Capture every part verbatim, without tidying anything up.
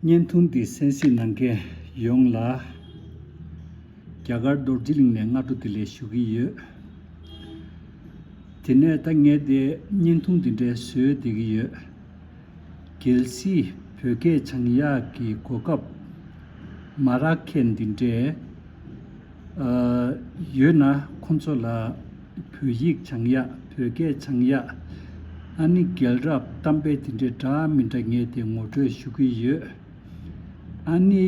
བརྙན་ཐུང་འདི་གསན་གཟིགས་གནང་མཁན་ཡོངས་ལ་རྒྱ་གར་རྡོ་རྗེ་གླིང་ནས་སྔ་དྲོ་བདེ་ལེགས་ཞུ་གི་ཡོད། དེ་ནས་ད་ངས་དེ་བརྙན་ཐུང་འདི་འདྲ་བཟོས་བསྡད་ཀྱི་ཡོད། གལ་སྲིད་བོད་སྐད་སྦྱང་ཡག་གི་གོ་སྐབས་མ་རག་མཁན་འདི་འདྲས། ཨ། ཡོད་ན་ཁོང་ཚོ་ལ་བོད་ཡིག་སྦྱང་ཡག་བོད་སྐད་སྦྱང་ཡག་ཨ་ནི་རྒྱལ་རབས་གཏམ་དཔེ་དེ་འདྲའི་འདྲ་མི་འདྲ་ངས་དེ་ངོ་སྤྲོད་ཞུ་གི་ཡོད། ཨ་ནི་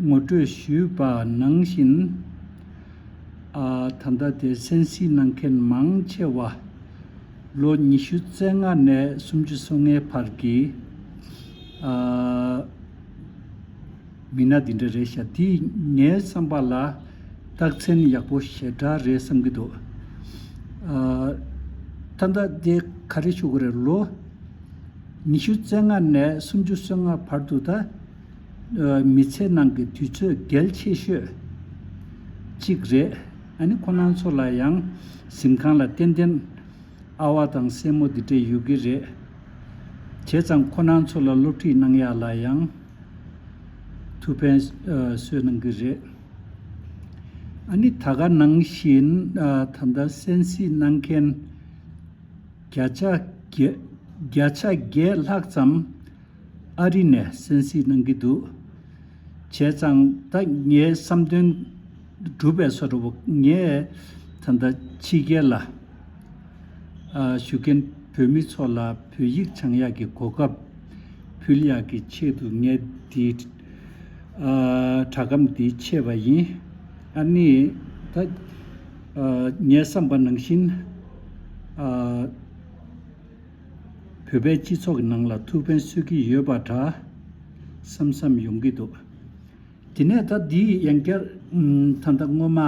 ངོ་སྤྲོད་ཞུས་པ་ནང་བཞིན། ཨ། ད་ལྟ་དེ་གསན་གཟིགས་གནང་མཁན་མང་ཆེ་བ་ལོ་ཉི་ཤུ་རྩ་ལྔ་ནས་སུམ་ཅུ་སོ་ལྔའི་བར་གྱི། ཨ། མི་སྣ་འདི་འདྲ་རེད་ཤག་འདི་ངའི་བསམ་པ་ལ་རྟགས་མཚན་ཡག་པོ་ཞེ་དྲག་རེད་བསམ་གྱི་འདུག་ཨ། ད་ལྟ་འདི་ག་རེ་ཞུ་དགོས་རེད། ལོ་ཉི་ཤུ་རྩ་ལྔ་ནས་སུམ་ཅུ་སོ་ལྔ་བར་དུ་ད། ཨ། མི་ཚེ་ནང་གི་དུས་ཚོད་གལ་ཆེ་ཤོས་གཅིག་རེད། ཨ་ནི་ཁོ་རང་ཚོ་ལ་ཡང་གཟིམ་ཁང་ལ་ཏན་ཏན་ཨ་བ་དང་སྲས་མོ་འདི་འདྲ་ཡོད་ཀྱི་རེད། བྱས་ཙང་ཁོ་རང་ཚོ་ལ་སློབ་ཁྲིད་གནང་ཡག་ལ་ཡང་ཐུགས་ཕན་གསོས་གནང་གི་རེད། ཨ་ནི་ད་ག་ནང་བཞིན། ཨ། ད་ལྟ་གསན་གཟིགས་གནང་མཁན་བརྒྱ་ཆ་བརྒྱ་བརྒྱ་ཆ་བརྒྱད་ལྷག་ཙམ་ཨ་རི་ནས་གསན་གཟིགས་གནང་གི་འདུག་བྱས་ཙང་ད་ངའི་བསམ་དོན་འགྲུབ་པའི་བཟོ་འདྲ་པོ། ངས་ད་ལྟ་ཕྱི་རྒྱལ་ལ། ཨ། བཞུགས་མཁན་བོད་མི་ཚོ་ལ་བོད་ཡིག་སྦྱང་ཡག་གི་གོ་སྐབས་ཕུལ་ཡག་གི་ཆེད་དུ་ངས་འདི། ཨ། སྒྲ་སྒམ་འདི་ཕྱེས་པ་ཡིན། ཨ་ནི་ད། ཨ། ངས་བསམ་པ་ནང་བཞིན། ཨ། བོད་པའི་སྤྱི་ཚོགས་ཀྱི་ནང་ལ་ཐུགས་ཕན་གསོས་ཀྱི་ཡོད་པ་འདྲ་བསམ་བསམ་ཡོང་གི་འདུག་དེ་ནས་ད་འདི་ཡང་བསྐྱར། ཨམ། ད་ལྟ་སྔོན་མ་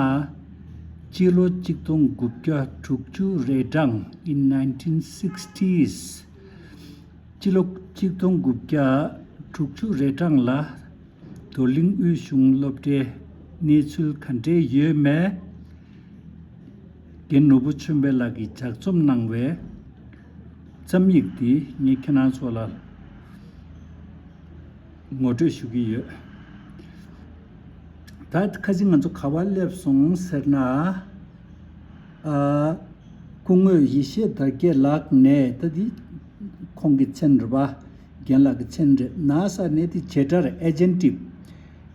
སྤྱི་ལོ་གཅིག་སྟོང་དགུ་བརྒྱ་དྲུག་ཅུ་རེ་གྲངས། In nineteen sixties། སྤྱི་ལོ་གཅིག་སྟོང་དགུ་བརྒྱ་དྲུག་ཅུ་རེ་གྲངས་ལ་རྡོར་གླིང་དབུས་གཞུང་སློབ་གྲྭའི་གནས་ཚུལ་ག་འདྲས་ཡོད་མེད། རྒན་ནོར་བུ་ཆོས་འཕེལ་ལགས་ཀྱིས་ལྗགས་རྩོམ་གནང་བའི་རྩོམ་ཡིག་འདི་ངས་ཁྱེད་རང་ཚོ་ལ་ངོ་སྤྲོད་ཞུ་གི་ཡོད། ད་ཁ་ཅིག་ང་ཚོ་ག་པར་སླེབས་སོང་ཟེར་ན། ཨ། སྐུ་ངོ་ཡེ་ཤེས་དར་རྒྱས་ལགས་ནས། ད་འདི་ཁོང་གི་མཚན་རེད་པ། རྒན་ལགས་ཀྱི་མཚན་རེད། ན་ས་ནས་དེ་བྱེད་སྒྲ་རེད། Adjective.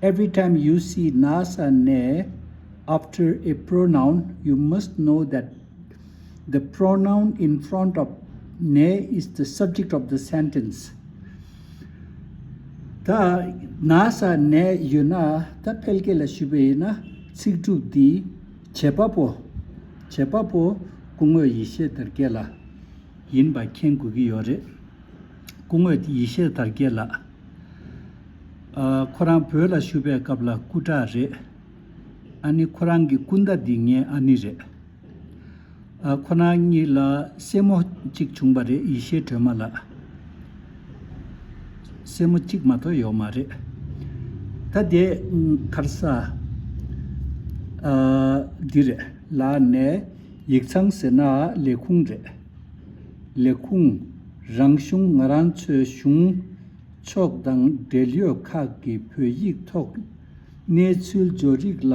Every time you see ན་ས་ནས། After a pronoun, you must know that the pronoun in front of ནས is the subject of the sentence. ད་ན་ས་ནས་ཡོད་ན། ད་ཕལ་སྐད་ལ་ཞུས་པ་ཡིན་ན་ཚིག་གྲུབ་འདི་བྱེད་པ་པོ། བྱེད་པ་པོ་སྐུ་ངོ་ཡེ་ཤེས་དར་རྒྱས་ལགས་ཡིན་པ་མཁྱེན་དགོས་ཀྱི་ཡོད་རེད། སྐུ་ངོ་ཡེ་ཤེས་དར་རྒྱས་ལགས། ཨ། ཁོ་རང་བོད་ལ་བཞུགས་པའི་སྐབས་ལ་སྐུ་དྲག་རེད། ཨ་ནི་ཁོ་རང་གི་སྐུ་ཟླ་འདི་ངའི་ཨ་ནེ་རེད། ཨ། ཁོ་རང་གཉིས་ལ་སྲས་མོ་གཅིག་བྱུང་བ་རེད། ཡེ་ཤེས་སྒྲོལ་མ་ལགས། སྲས་མོ་གཅིག་མ་གཏོགས་ཡོད་མ་རེད། ད་དེ་ཁར་ས། ཨ། འདི་རེད། ལ་ནས་ཡིག་ཚང་ཟེར་ན་ལས་ཁུངས་རེད། ལས་ཁུངས། རང་གཞུང་། ང་རང་ཚོའི་གཞུང་ཕྱོགས་དང་འབྲེལ་ཡོད་ཁག་གི་བོད་ཡིག་ཐོག་གནས་ཚུལ་འབྱོར་རིགས་ལ་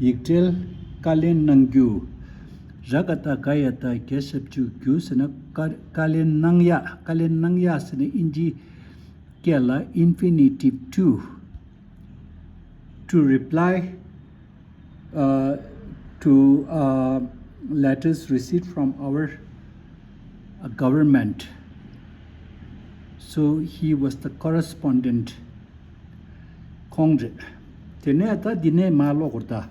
ཡིག་འབྲེལ་བཀའ་ལན་གནང་རྒྱུ། ར་ག་བཏགས་རྒ་ཡ་བཏགས་རྒྱ་ཞབས་ཀྱུ་རྒྱུ་ཟེར་ན་བཀའ་བཀའ་ལན་གནང་ཡག་བཀའ་ལན་གནང་ཡག་ཟེར་ན་ཨིན་ཇི་སྐད་ལ་infinitive to, to reply, uh, to, uh, letters received from our, uh, government. So he was the correspondent. ཁོང་རེད། དེ་ནས་ད་འདི་ནས་མར་ཀློག་དགོས་རེད་ད།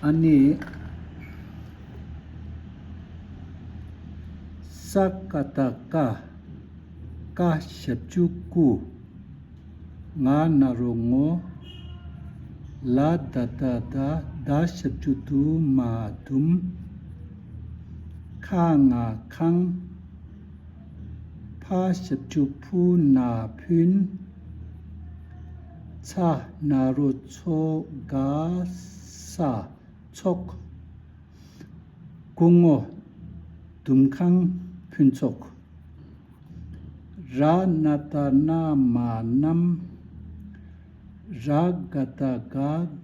ཨ་ནི། ས་ཀ་བཏགས་སྐ་ཀ་ཞབས་ཀྱུ་སྐུ། ང་ན་རོ་ངོ་། ལ་ད་བཏགས་ལྡ་ལྡ་ཞབས་ཀྱུ་ལྡུ་མ་ལྡུམ། ཁ་ང་ཁང་། ཕ་ཞབས་ཀྱུ་ཕུ་ན་ཕུན། ཚ་ན་རོ་ཚོ་ག་ས་ཚོགས། སྐུ་ངོ་ལྡུམ་ཁང་ཕུན་ཚོགས། ར་ན་ད་ན་མ་ནམ། ར་ག་ད་ག་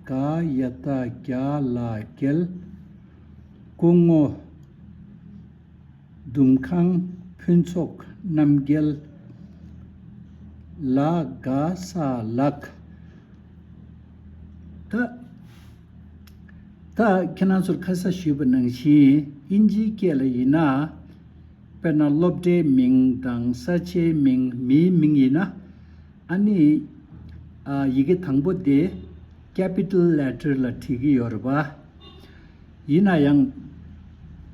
ག་ཡ་ད་གྱ་ལ་རྒྱལ། སྐུ་ངོ་དུམ་ཁང་ཕུན་ཚོགས་རྣམ་རྒྱལ། ལ་ག་ས་ལགས། ད་ད་ཁྱེད་རང་ཚོར་ཁ་ས་ཞུས་པ་ནང་བཞིན་དབྱིན་ཇིའི་སྐད་ལ་ཡིན་ན། དཔེར་ན་སློབ་གྲྭའི་མིང་དང་ས་ཆའི་མིང་མིའི་མིང་ཡིན་ན། ཨ་ནི་ཨ་ཡི་གེ་དང་པོ་དེ་capital letter ལ་བྲིས་ཀྱི་ཡོད་རེད་པ། ཡིན་ན་ཡང་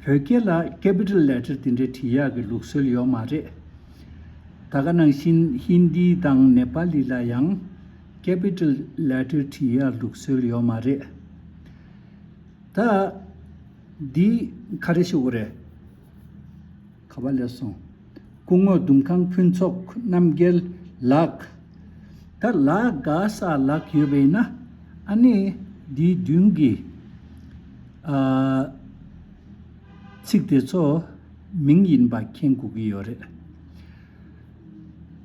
བོད་སྐད་ལ་capital letter དེ་འདྲའི་བྲིས་ཡག་གི་ལུགས་སྲོལ་ཡོད་མ་རེད། ད་ག་ནང་བཞིན་ཧིན་དི་དང་ནེ་པ་ལི་ལ་ཡང་capital letter བྲིས་ཡག་ལུགས་སྲོལ་ཡོད་མ་རེད། ད་འདི་ག་རེ་ཞུ་དགོས་རེད། ག་པ་ལས་སོང་། སྐུ་ངོ་དུམ་ཁང་ཕུན་ཚོགས་རྣམ་རྒྱལ་ལགས། ད་ལ་ག་ས་ལགས་ཡོད་པ་ཡིན་ན། ཨ་ནི་འདིའི་མདུན་གྱི་ཨ་ཚིག་དེ་ཚོ་མིང་ཡིན་པ་མཁྱེན་དགོས་ཀྱི་ཡོད་རེད།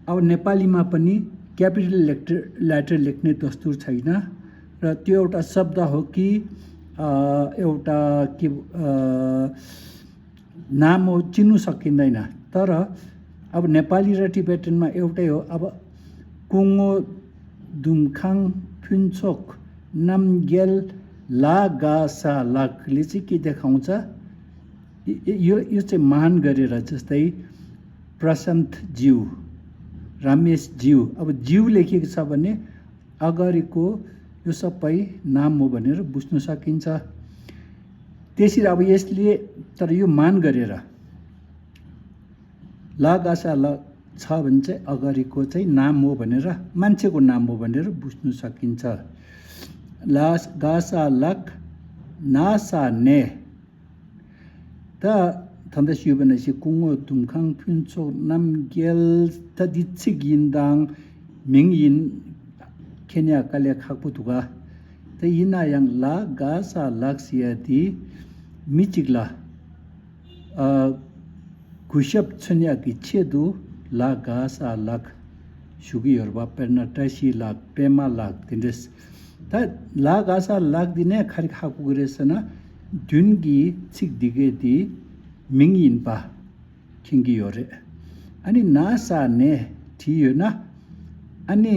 अब नेपालीमा पनि capital letter letter लेख्ने दस्तुर छैन। र त्यो एउटा शब्द हो कि अ, एउटा के अ, नाम हो चिन्नु सकिँदैन। तर अब नेपाली र टिबेटनमा एउटै हो। अब कुङो दुमखाङ फुन्चोक नम्गेल ला गा सा लाकले चाहिँ के देखाउँछ? यो यो चाहिँ मान गरेर, जस्तै प्रशान्त ज्यू, रमेश ज्यू, अब ज्यू लेखिएको छ भने अगाडिको यो सबै नाम हो भनेर बुझ्न सकिन्छ। त्यसरी अब यसले, तर यो मान गरेर, ला गासा ल छ भने चाहिँ अगाडिको चाहिँ नाम हो भनेर, मान्छेको नाम हो भनेर बुझ्न सकिन्छ। ला गासा लक नासा ने। ད་ད་ལྟ་ཞུས་པ་ནང་བཞིན་སྐུ་ངོ་དུམ་ཁང་ཕུན་ཚོགས་རྣམ་རྒྱལ། ད་འདི་ཚིག་ཡིན་དང་མིང་ཡིན་མཁྱེན་ཡ་དཀའ་ལས་ཁག་པོ་འདུག་ག། ད་ཡིན་ན་ཡང་ལ་ག་ས་ལགས་ཟེར་ཡ་དེ་མི་གཅིག་ལ་ཨ་གུས་ཞབས་མཚོན་ཡག་གི་ཆེད་དུ་ལ་ག་ས་ལགས་ཞུ་གི་ཡོད་རེད་པ། དཔེར་ན་བཀྲ་ཤིས་ལགས། པད་མ་ལགས། དེ་འདྲས། ད་ལ་ག་ས་ལགས་འདི་ནས་ག་རེ་ཧ་གོ་གི་རེད་ཟེར་ན། མདུན་གྱི་ཚིག་འདི་གས་འདི་མིང་ཡིན་པ་མཁྱེན་གྱི་ཡོད་རེད། ཨ་ནི་ན་ས་ནས་བྲིས་ཡོད་ན། ཨ་ནི་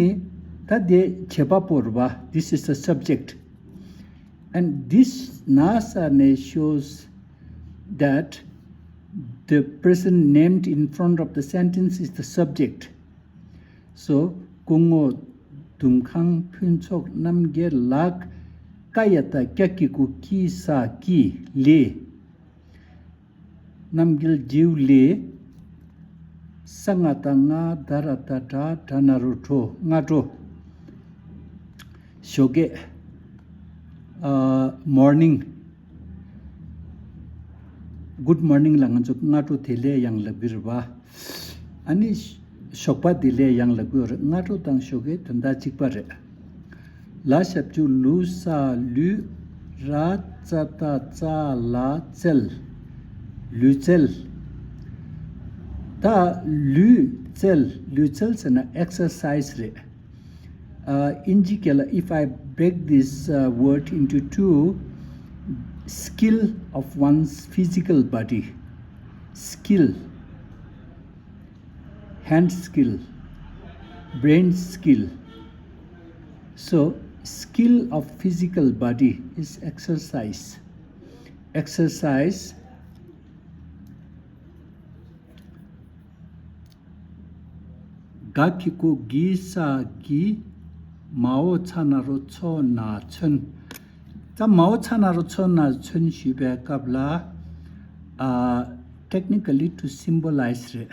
ད་དེ་བྱེད་པ་པོ་རེད་པ། This is the subject. And this ན་ས་ནས་shows that the person named in front of the sentence is the subject. So སྐུ་ངོ་དུམ་ཁང་ཕུན་ཚོགས་རྣམ་རྒྱལ་ལགས། ཀ་ཡ་ད་ཀྱ་ཀི་ཀུ་ཀི་ས་ཀི་ལེ། རྣམ་རྒྱལ་ཇིའུ་ལེ། ས་ང་ད་ང་ད་ར་ད་དྲ་དྲ་ན་རོ་དྲོ་སྔ་དྲོ། ཞོགས་ཀས་ཨ་morning། Good morning ལ་ང་ཚོ་སྔ་དྲོ་བདེ་ལེགས་ཡང་ལབ་ཀྱི་རེད་པ། ཨ་ནི་ཞོགས་པ་བདེ་ལེགས་ཡང་ལབ་ཀྱི་ཡོད་རེད། སྔ་དྲོ་དང་ཞོགས་ཀའི་དོན་དག་གཅིག་པ་རེད། ལ་ཞབས་ཀྱུ་ལུ་ས་ལུས། ར་ཙ་ཏ་ཙ་ལ་རྩལ། ལུས་རྩལ། ད་ལུས་རྩལ། ལུས་རྩལ་ཟེར་ན་exercise རེད། ཨ་དབྱིན་ཇི་སྐད་ལ། If I break this uh, word into two, skill of one's physical body, skill, hand skill, brain skill. So skill of physical body is exercise. Exercise. ག་གི་གུ་གི་ས་གི། མའོ་ཚ་ན་རོ་ཚོ་ན་ཚོན། ད་མའོ་ཚ་ན་རོ་ཚོ་ན་ཚོན་ཞུས་པའི་སྐབས་ལ་ཨ་technically to symbolize རེད།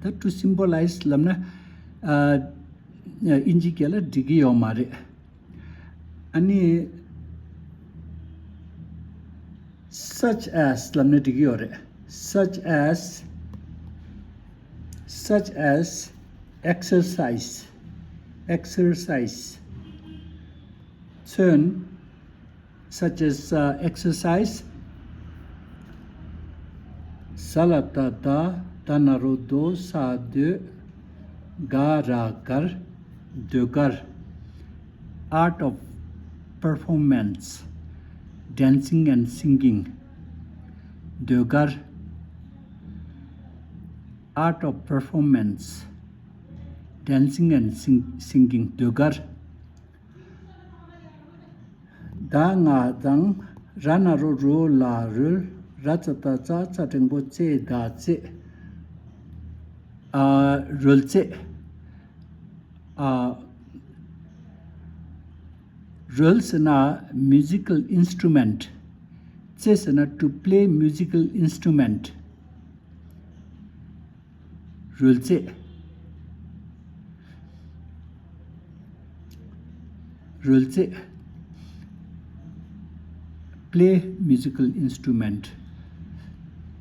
ད་to symbolize ལབ་ན་ཨ་དབྱིན་ཇི་སྐད་ལ་འགྲིག་གི་ཡོད་མ་རེད། ཨ་ནི་such as ལབ་ན་འགྲིག་གི་ཡོད་རེད། Such as, such as exercise, exercise. ཚོན། Such as uh, exercise. ས་ལ་ད་ད་ད་ན་རོ་དོ་ས་དོད། ག་ར་གར། ཟློས་གར། Art of Performance, Dancing and Singing. ཟློས་གར། Art of Performance, Dancing and Sing- Singing. ཟློས་གར། ད་ང་དང་། ར་ན་རོ་རོ་ལ་རོལ། ར་ཙ་ད་ཙ་ཙ་འགྲེང་བུ་ཙེ་ད་ཙེ། ཨ། རོལ་རྩེད། ཨ། རོལ་ཟེར་ན་musical instrument. རྩེད་ཟེར་ན་to play musical instrument. རོལ་རྩེད། རོལ་རྩེད། Play musical instrument.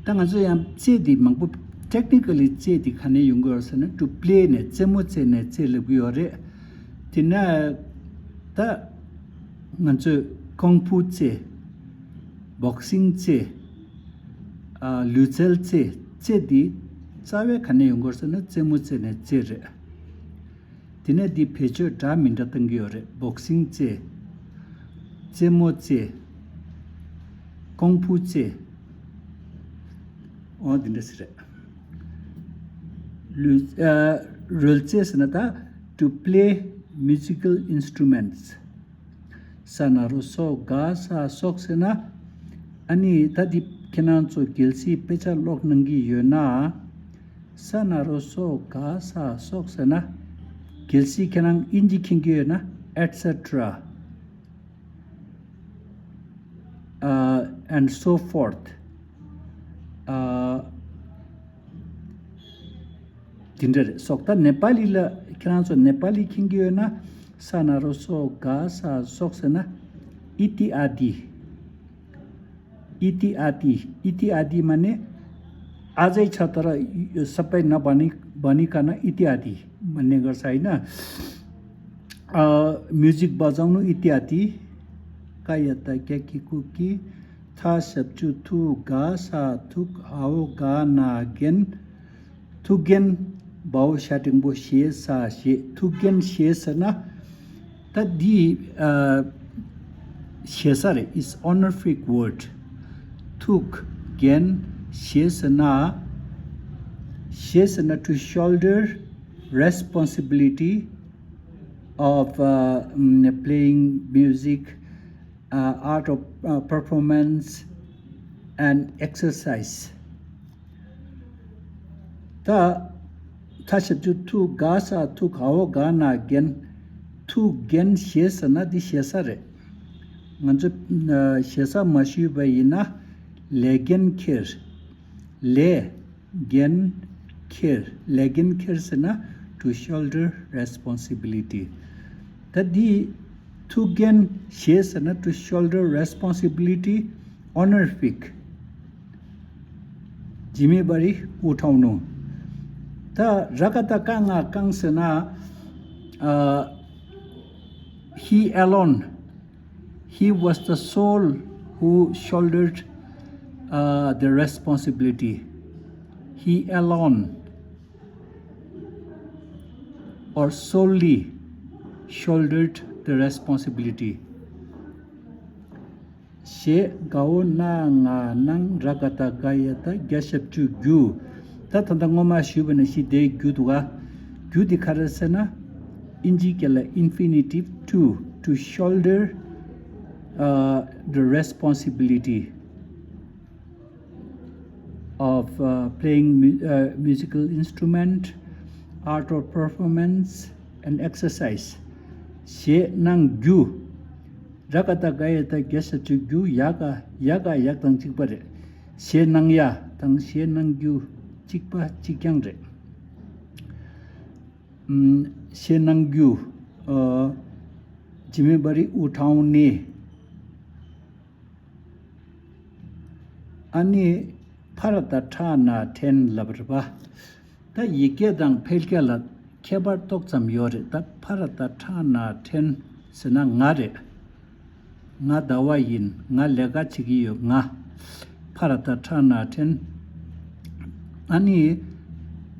ད་ང་ཚོ་ཡང་རྩེད་འདི་མང་པོ། Technically རྩེད་འདི་ག་ནས་ཡོང་གི་ཡོད་ཟེར་ན། to play ནས། རྩེད་མོ་རྩེ་ནས་རྩེད་ལབ་ཀྱི་ཡོད་རེད། དེ་ན་ད་ང་ཚོས་ཀོང་ཕུ་རྩེད། བོག་སིང་རྩེད། ཨ། ལུས་རྩལ་རྩེད། རྩེད་འདི་རྩ་བའི་ག་ནས་ཡོང་གི་ཡོད་ཟེར་ན། རྩེད་མོ་རྩེ་ནས་རྩེད་རེད། དེ་ནས་འདི་བེད་སྤྱོད་འདྲ་མི་འདྲ་གཏང་གི་ཡོད་རེད། བོག་སིང་རྩེད། རྩེད་མོ་རྩེད། ཀོང་ཕུ་རྩེད། འོ་འདི་འདྲ་ཟེར་རེད། ལུས། ཨ། རོལ་རྩེད་ཟེར་ན་ད་to play musical instruments. ས་ན་རོ་སོ་ག་ས་སོགས་ཟེར་ན། ཨ་ནི་ད་འདི་ཁྱེད་རང་ཚོ་གལ་སྲིད་དཔེ་ཆ་ཀློག་གནང་གི་ཡོད་ན། ས་ན་རོ་སོ་ག་ས་སོགས་ཟེར་ན། གལ་སྲིད་ཁྱེད་རང་དབྱིན་ཇི་མཁྱེན་གྱི་ཡོད་ན། et cetera, uh, and so forth. uh, དེ་འདྲ་རེད། སོགས། ད་ནེ་པ་ལི་ལ་ཁྱེད་རང་ཚོ་ནེ་པ་ལི་མཁྱེན་གྱི་ཡོད་ན། ས་ན་རོ་སོ་ག་ས་སོགས་ཟེར་ན། ཨི་ཏི་ཨ་ཏི། ཨི་ཏི་ཨ་ཏི། ཨི་ཏི་ཨ་ཏི་མ་ནེ། ཨ་ཛའི་ཆ་ད་ར་ས་པའི་ན་བ་ནི་བ་ནི་ཀ་ན་ཨི་ཏི་ཨ་ཏི་མ་ནེ་གར་ས་ཡིན་ན། ཨ། མུ་ཟིག་བ་ཛང་ནུ་ཨི་ཏི་ཨ་ཏི། ཀ་ཡ་ད་ཀྱ་ཀི་ཀུ་ཀི། ཐ་ཞབས་ཀྱུ་ཐུ་ག་ས་ཐུག། འ་འོ་ག་ན་རྒན། ཐུགས་རྒྱན། བའོ་ཞ་འགྲེང་བུ་ཞེ་ས་ཞེས། ཐུགས་རྒྱན་ཞེས་ཟེར་ན། ད་འདི། ཨ། ཞེ་ས་རེད། It's honorific word. ཐུགས་རྒྱན་ཞེས་ཟེར་ན། ཞེས་ཟེར་ན། to shoulder responsibility of, uh, mm, playing music, uh, art of, uh, performance and exercise. ད་ཐ་ཞབས་ཀྱུ་ཐུ་ག་ས་ཐུག། འ་འོ་ག་ན་རྒན། ཐུགས་རྒྱན་ཞེས་ཟེར་ན་འདི་ཞེ་ས་རེད། ང་ཚོ་ཞེ་ས་མ་ཞུས་པ་ཡིན་ན། ལས་འགན་འཁྱེར། ལས་འགན་འཁྱེར། ལས་འགན་འཁྱེར་ཟེར་ན། to shoulder responsibility. ད་འདི་ཐུགས་རྒྱན་ཞེས་ཟེར་ན། to shoulder responsibility, honorific. ཇི་མི་བ་རི་ཨུ་ཐའུ་ནུ། ད་ར་ཀ་ད་ཀ་ང་ཀང་ཟེར་ན། ཨ། he alone, he was the sole who shouldered, uh, the responsibility. He alone or solely shouldered the responsibility. ཞེས། གའོ་ན་ང་ནང་། ར་ག་ད་ག་ཡ་ད། རྒྱ་ཞབས་ཀྱུ་རྒྱུ། ད་ད་ལྟ་སྔོན་མ་ཞུས་པ་ནང་བཞིན་དེའི་རྒྱུ་འདུག་ག་རྒྱུ་དེ་ག་རེ་ཟེར་ན། དབྱིན་ཇིའི་སྐད་ལ་infinitive to, to shoulder, uh, the responsibility of, uh, playing mu- uh, musical instrument, art or performance, and exercise. ཞེས་གནང་རྒྱུ། ར་ག་ད་ག་ཡ་ད། རྒྱ་ཞབས་ཀྱུ་རྒྱུ། ཡ་ག་ཡ་ག་ཡག་དང་གཅིག་པ་རེད། ཞེས་གནང་ཡ་དང་ཞེས་གནང་རྒྱུ་གཅིག་པ་གཅིག་རྐྱང་རེད། ཨམ། ཞེས་གནང་རྒྱུ། ཨ། ཇི་མི་བ་རི་ཨུ་ཐའུ་ནི། ཨ་ནི། ཕ་ར་ད་ཁྲ་ན་ཕྲན་ལབ་རེད་པ། ད་ཡིག་སྐད་དང་ཕལ་སྐད་ལ་ཁྱད་པར་ཏོག་ཙམ་ཡོད་རེད། ད་ཕ་ར་ད་ཁྲ་ན་ཕྲན་ཟེར་ན་ང་རེད། ང་ཟླ་བ་ཡིན། ང་ལས་ཀ་བྱེད་ཀྱི་ཡོད། ང་། ཕ་ར་ད་ཁྲ་ན་ཕྲན། ཨ་ནི།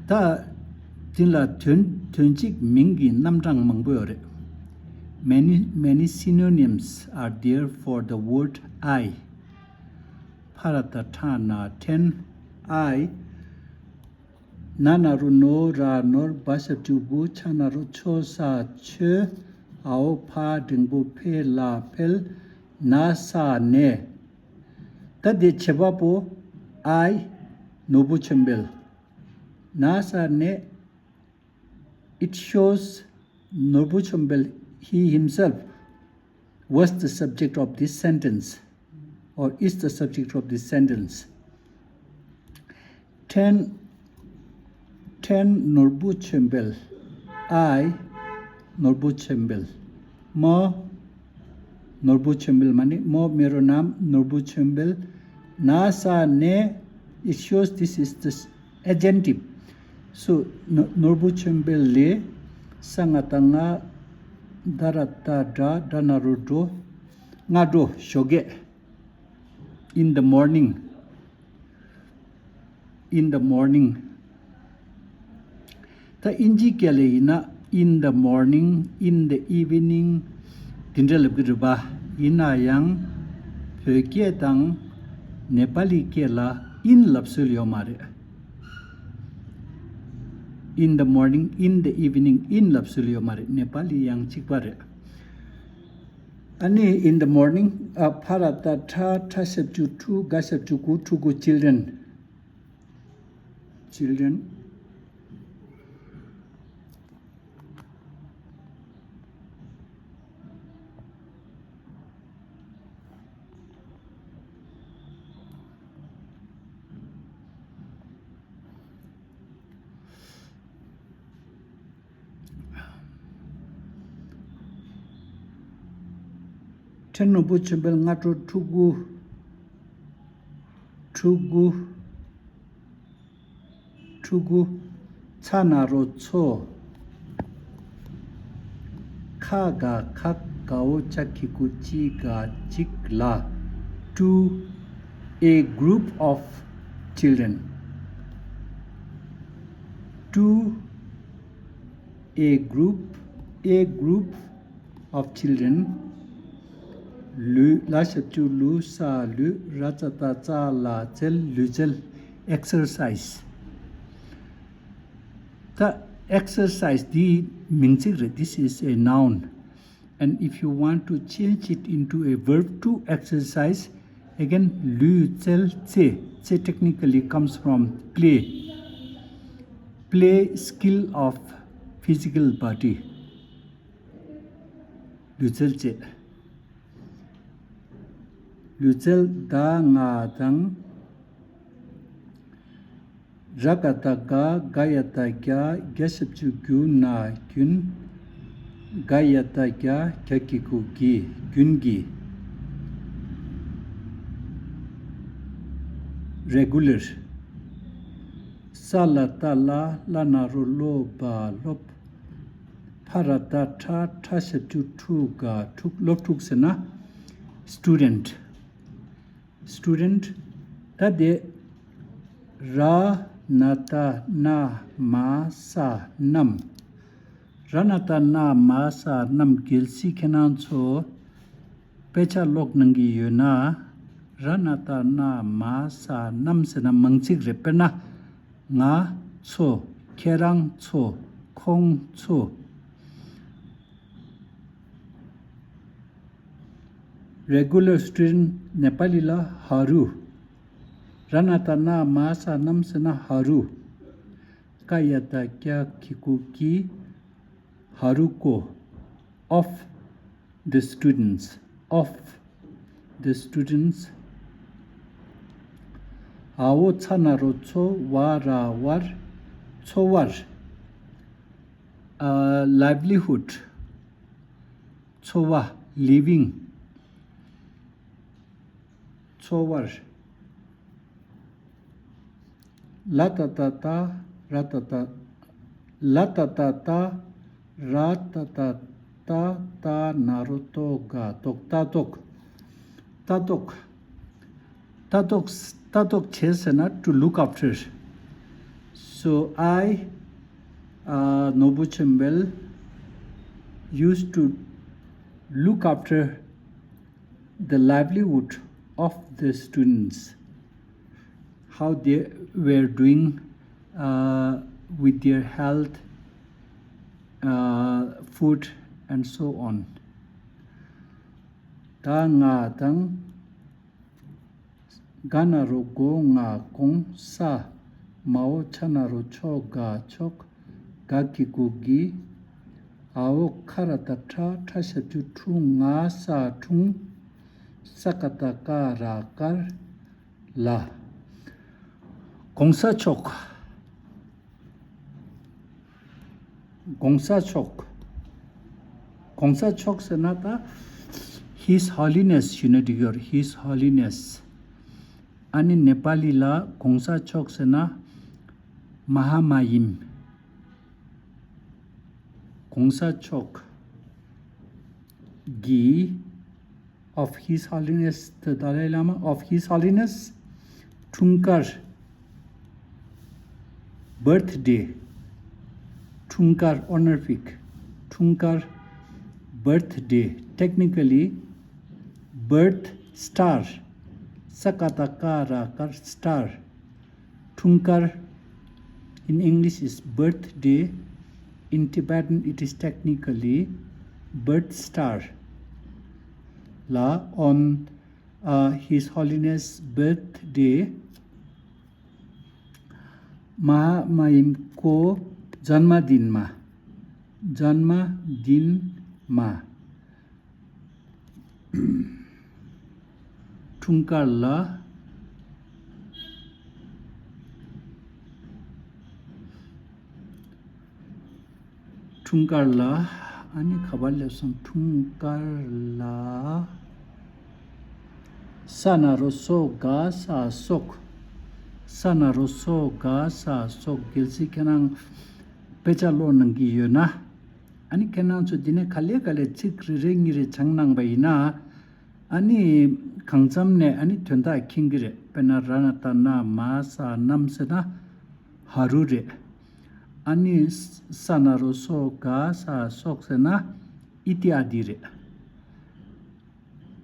ད་ འདི་ལ་དོན་དོན་གཅིག་མིང་གི་རྣམ་གྲངས་མང་པོ་ཡོད་རེད། Many, many synonyms are there for the word I. ཕ་ར་ཏ་ཁྲ་ན་ཕྲན། I. ན་ན་རོ་ནོ་ར་ནོར། བ་ཞབས་ཀྱུ་བུ། ཆ་ན་རོ་ཆོ་ས་ཆོས། འ་འོག་ཕ་འགྲེང་བུ་ཕེ་ལ་ཕེལ། ན་ས་ནས། ད་དེ་བྱེད་པ་པོ་I ནོར་བུ་ཆོས་འཕེལ། ན་ས་ནས། It shows Norbu Chombel, he himself was the subject of this sentence or is the subject of this sentence. Ten, ten Norbu Chombel, I Norbu Chombel, mo Norbu Chombel mani, mo मेरो नाम नोर्बु छेम्बेल, ना सा ने, it shows this is the adjective. So, ནོར་བུ་ཆོས་འཕེལ་ལས་ས་ང་ད་ང་ད་ར་ད་དྲ་དྲ་ན་རོ་འགྲོ་ང་འགྲོ་ཞོགས་ཀས། In the morning. In the morning. ད་ཨིན་ཇི་སྐད་ལ་ཡིན་ན། In the morning, in the evening. འདི་འདྲ་ལབ་ཀྱི་རེད་པ། ཡིན་ན་ཡང་བོད་སྐད་དང་ནེ་པ་ལི་སྐད་ལ་in ལབ་སྲོལ་ཡོད་མ་རེད། In the morning, in the evening, in ལབ་སྲོལ་ཡོད་མ་རེད། ནེ་པ་ལི་ཡང་གཅིག་པ་རེད། ཨ་ནི་in the morning, ཨ། ཕ་ར་ཏ་ཁྲ་ཁྲ་ཞབས་ཀྱུ་ཁྲུ་ག་ཞབས་ཀྱུ་གུ་ཕྲུ་གུ། Children. Children. ཁྲེན་ནོར་བུ་ཆོས་འཕེལ་སྔ་དྲོ་ཕྲུ་གུ། ཕྲུ་གུ། ཕྲུ་གུ། ཚ་ན་རོ་ཚོ། ཁ་ག་ཁག་ག་འོག་ཅ་གི་གུ་ཅི་ག་གཅིག་ལ། To a group of children. To a group, a group of children. ལུས། ལ་ཞབས་ཀྱུ་ལུ་ས་ལུས། ར་ཙ་ཏ་རྩ་ལ་རྩལ། ལུས་རྩལ། Exercise. ད་exercise འདི་མིང་ཚིག་རེད། This is a noun. And if you want to change it into a verb, to exercise, again, ལུས་རྩལ་རྩེད། རྩེད་technically comes from play. Play, skill of physical body. ལུས་རྩལ་རྩེད། ལུས་རྩལ་ད་ང་དང་། ར་ག་ད་ག་ག་ཡ་ད་གྱ་གྱ་ཞབས་ཀྱུ་གྱུ་ན་རྒྱུན། ག་ཡ་ད་གྱ་གྱ་གི་གུ་གྱི་རྒྱུན་གྱི། Regular. ས་ལ་ཏ་ལ་ལ་ན་རོ་ལོ་བ་སློབ། ཕ་ར་ཏ་ཁྲ་ཁྲ་ཞབས་ཀྱུ་ཕྲུ་ག་ཕྲུག་སློབ་ཕྲུག་ཟེར་ན་student. Student. ད་དེ་ར་ན་ཏ་ན་མ་ས་ནམ། ར་ན་ཏ་ན་མ་ས་ནམ། གལ་སྲིད་ཁྱེད་རང་ཚོ་དཔེ་ཆ་ཀློག་གནང་གི་ཡོད་ན། ར་ན་ཏ་ན་མ་ས་ནམ་ཟེར་ན་མང་ཚིག་རེད། དཔེར་ན། ང་ཚོ། ཁྱེད་རང་ཚོ། ཁོང་ཚོ། Regular student ནེ་པ་ལི་ལ་ཧ་རུ། ར་ན་ཏ་ན་མ་ས་ནམ་ཟེར་ན་ཧ་རུ། ཀ་ཡ་ད་ཀྱ་གི་གུ་གྱི། ཧ་རུ་ཀོ། Of the students. Of the students. འ་འོག་ཚ་ན་རོ་ཚོ། བ་ར་བར། འཚོ་བར། ཨ། livelihood. འཚོ་བ། living. འཚོ་བར། ལ་ཏ་ཏ་ཏ་ར་ཏ་ཏ། ལ་ཏ་ཏ་ཏ་ར་ཏ་ཏ་ཏ་ཏ་ན་རོ་ཏོ་ག་ཏོག་ལྟ་རྟོག་ལྟ་རྟོག་ལྟ་རྟོག་ལྟ་རྟོག་བྱེད་ཟེར་ན་to look after. So I Uh, Nobu Chembel used to look after the livelihood of the students, how they were doing uh, with their health, uh, food, and so on. ད་ང་དང་། ག་ན་རོ་གོ་ང་གོང་ས། མའོ་ཆ་ན་རོ་ཆོ་ག་ཆོག་ག་གི་གུ་གི། འའོ་ཁ་ར་བཏགས་ཁྲ། ཁྲ་ཞབས་ཀྱུ་ཁྲུ། ང་ས་ཁྲུང་། ས་ཀ་བཏགས་སྐ་ར་སྐར། ལ། གོང་ས་མཆོག་གོང་ས་མཆོག་གོང་ས་མཆོག་ཟེར་ན་ད་His Holiness ཞུས་ན་འགྲིག་ཡོད་རེད། His Holiness། ཨ་ནི་ནེ་པ་ལི་ལ་གོང་ས་མཆོག་ཟེར་ན་མ་ཧཱ་མ་ཡིམ། གོང་ས་མཆོག་གི of His Holiness the Dalai Lama, of His Holiness འཁྲུངས་སྐར། Birthday. འཁྲུངས་སྐར། Honorific འཁྲུངས་སྐར། Birthday. Technically, birth star. ས་ཀ་བཏགས་སྐ་ར་སྐར། Star. འཁྲུངས་སྐར། In English is birthday. In Tibetan, it is technically birth star. ལ་on uh, His Holiness birthday མ་ཧཱ་མ་ཡིམ་ཀོ་ཛན་མ་དིན་མ། ཛན་མ་དིན་མ། འཁྲུངས་སྐར་ལ། འཁྲུངས་སྐར་ལ། ཨ་ནི་ག་པར་སླེབས་སོང་། འཁྲུངས་སྐར་ལ། ས་ན་རོ་སོ་ག་ས་སོག་ས་ན་རོ་སོ་ག་ས་སོག་གལ་སྲིད་ཁྱེད་རང་དཔེ་ཆ་ཀློག་གནང་གི་ཡོད་ན། ཨ་ནི་ཁྱེད་རང་ཚོ་འདི་ནས་ག་ལེ་ག་ལེ་ཚིག་རེ་རེ་གཉིས་རེ་སྦྱངས་གནང་པ་ཡིན་ན། ཨ་ནི་གང་འཚམ་ནས་ཨ་ནི་དོན་དག་མཁྱེན་གྱི་རེད། དཔེར་ན་ར་ན་ཏ་ན་མ་ས་ནམ་ཟེར་ན་ཧ་རུ་རེད། ཨ་ནི་ས་ན་རོ་སོ་ག་ས་སོག་ཟེར་ན་ཨི་ཏི་ཨ་དི་རེད།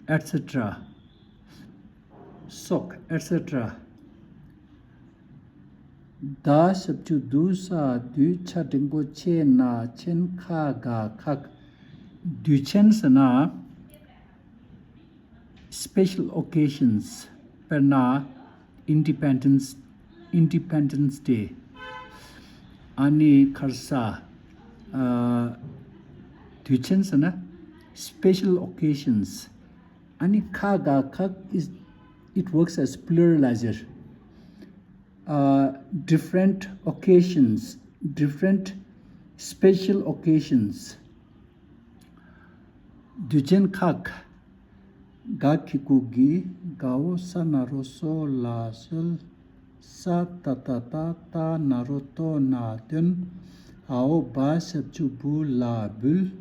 ཨེཊ་སེ་ཊ་ར། སོག་ཨེཊ་སེ་ཊ་ར། ད་ཞབས་ཀྱུ་དུ་ས་དུས། ཆ་འགྲེང་བུ་ཆེ་ན་ཆེན། ཁ་ག་ཁག་དུས་ཆེན་ཟེར་ན། Special occasions དཔེར་ན་Independence Independence Day ཨ་ནི་ཁར་ས་ཨ་དུས་ཆེན་ཟེར་ན་special occasions ཨ་ནི་ཁ་ག་ཁག is it works as pluralizer uh, different occasions different special occasions དུས་ཆེན་ཁག་ག་གི་གུ་གི། གའོ་ས་ན་རོ་སོ་ལ་སོལ། ས་ཏ་བཏགས་སྟ་སྟ་ན་རོ་ཏོ་ན་སྟོན། འའོ་བ་ཞབས་ཀྱུ་བུ་ལ་འབུལ།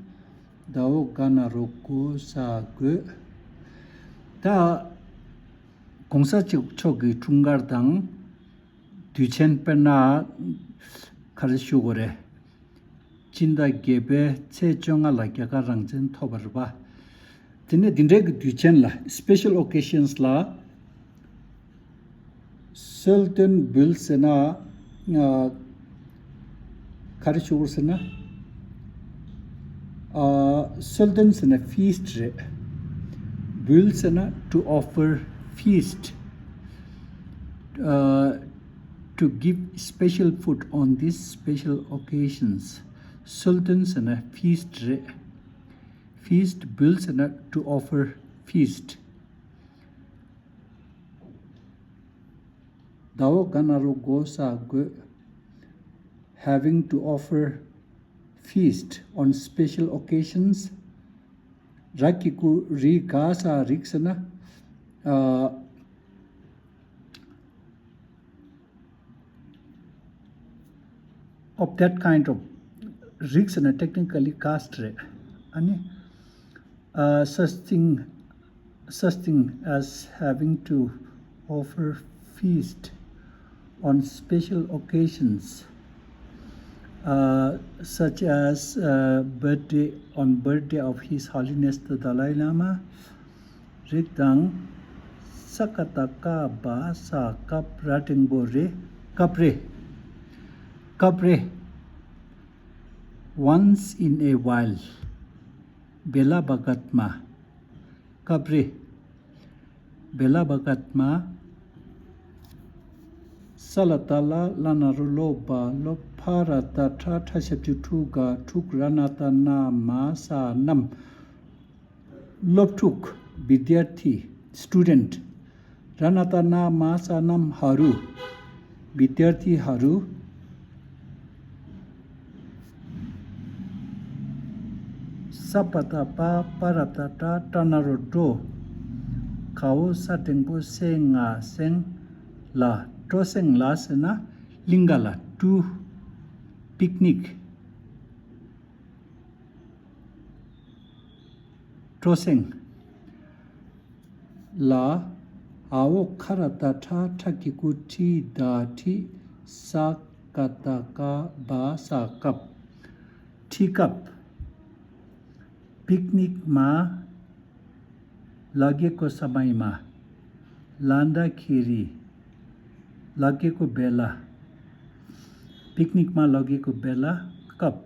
དའོ་ག་ན་རོ་གོ་ས་དགོད། ད་གོང་ས་མཆོག་གི་འཁྲུངས་སྐར་དང་དུས་ཆེན་དཔེར་ན་ག་རེ་ཞུ་དགོས་རེད། སྤྱི་ཟླ་བརྒྱད་པའི་ཚེས་བཅོ་ལྔ་ལ་རྒྱ་གར་རང་བཙན་ཐོབ་པ་རེད་པ། དེ་ནས་འདི་འདྲའི་གི་དུས་ཆེན་ལ་special occasions ལ་གསོལ་སྟོན་འབུལ་ཟེར་ན། ཨ། ག་རེ་ཞུ་དགོས་ཟེར་ན། ཨ། གསོལ་སྟོན་ཟེར་ན་feast རེད། འབུལ་ཟེར་ན་to offer feast. Uh, to give special food on these special occasions. གསོལ་སྟོན་ཟེར་ན་feast རེད། Feast འབུལ་ཟེར་ན་to offer feast. དའོ་ག་ན་རོ་གོ་ས་དགོད། Having to offer feast on special occasions. ར་གི་གུ་རི་ག་ས་རིགས་ཟེར་ན། ཨ། of that kind of རིགས་ཟེར་ན་technically caste རེད། ཨ་ནི། Uh, such thing, such thing as having to offer feast on special occasions. uh, such as uh, birthday on birthday of His Holiness the Dalai Lama. རིགས་དང་། ས་ཀ་བཏགས་སྐ་བ་ས་སྐབས་ར་འགྲེང་བུ་རེ། སྐབས་རེ། སྐབས་རེ། Once in a while. བེ་ལ་བ་གད་མ། སྐབས་རེ། བེ་ལ་བ་གད་མ། ས་ལ་བཏགས་སླ་ལ་ན་རོ་སློ་བ་སློབ། ཕ་ར་བཏགས་ཕྲ་ཕྲ་ཞབས་ཀྱུ་ཕྲུ་ག་ཕྲུག་ར་ན་བཏགས་རྣ་མ་ས་རྣམས། སློབ་ཕྲུག་བི་དྱར་ཐི། Student. ར་ན་བཏགས་རྣ་མ་ས་རྣམས་ཧ་རུ། བི་དྱར་ཐི་ཧ་རུ། ས་པ་བཏགས་སྤ་པ་ར་བཏགས་སྤྲ་སྤྲ་ན་རོ་སྤྲོ། ག་འོག་ས་འགྲེང་བུ་སེ་ང་སེང་། ལ། སྤྲོ་སེང་ལ་ཟེར་ན་གླིང་ག་ལ། To picnic. སྤྲོ་སེང་། ལ། འ་འོག་ཁ་ར་བཏགས་ཁྲ་ཁྲ་གི་གུ་ཁྲི་ད་ཁྲིད། ས་ཀ་བཏགས་སྐ་བ་ས་སྐབས། ཁྲིད་སྐབས། པིག་ནིག་མ། ལ་གི་གུ་ས་མ་ཡི་མ། ལ་ན་ད་ཁི་རི། ལ་གི་གུ་བེ་ལ། པིག་ནིག་མ་ལ་གི་གུ་བེ་ལ། སྐབས།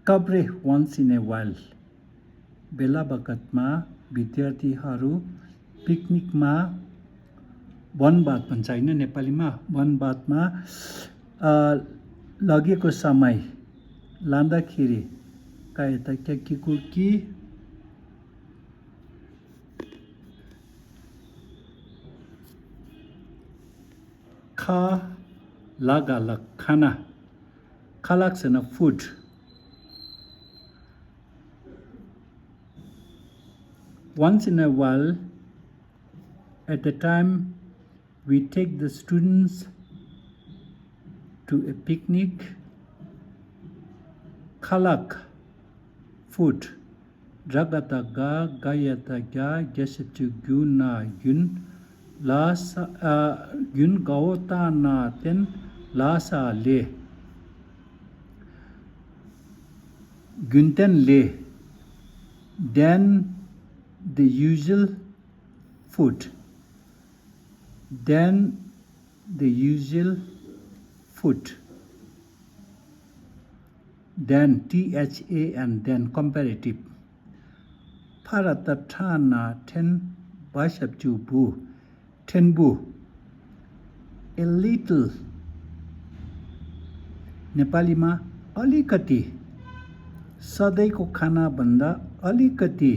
སྐབས་རེ། Once in a while. བེ་ལ་བ་གད་མ། བི་དྱར་ཐི་ཧ་རུ། པིག་ནིག་མ། བན་བད་མ་ཅ་ཡིན་ན་ནེ་པ་ལི་མ། བན་བད་མ། ཨ། ལ་གི་གུ་ས་མ་ཡི། ལ་ན་ད་ཁི་རི། ཀ་ཡ་བཏགས་ཀྱ་གི་གུ་ཀྱི། ཁ། ལ་ག་ལག་ཁ་ན། ཁ་ལག་ཟེར་ན་food. Once in a while, at the time we take the students to a picnic, ཁ་ལག food. ར་ག་བཏགས་རྒ། ག་ཡ་བཏགས་རྒྱ། རྒྱ་ཞབས་ཀྱུ་རྒྱུ་ན་རྒྱུན། ལ་ས། ཨ། རྒྱུན་ག་འོག་ཏ་ན་བརྟན། ལ་ས་ལས། རྒྱུན་བརྟན་ལས། Than the usual food. Than the usual food. Than, T H A N, than, comparative. ཕ་ར་བཏགས་ཕྲ་ན་ཕྲན། བ་ཞབས་ཀྱུ་བུ། ཕྲན་བུ། A little. ནེ་པ་ལི་མ། अलिकति. ས་ད་གི་གུ་ཁ་ན་བན་ད། अलिकति.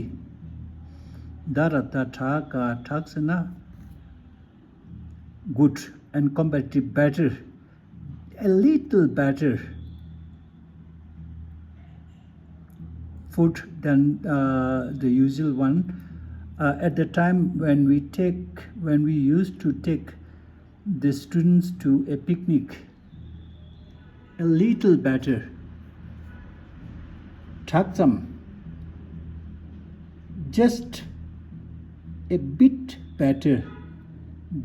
ད་ར་བཏགས་ད་ད་ག་ད་ཟེར་ན། Good and comparative better. A little better food than uh, the usual one. Uh, at the time when we take, when we used to take the students to a picnic, a little better. དྲག་ཙམ། Just a bit better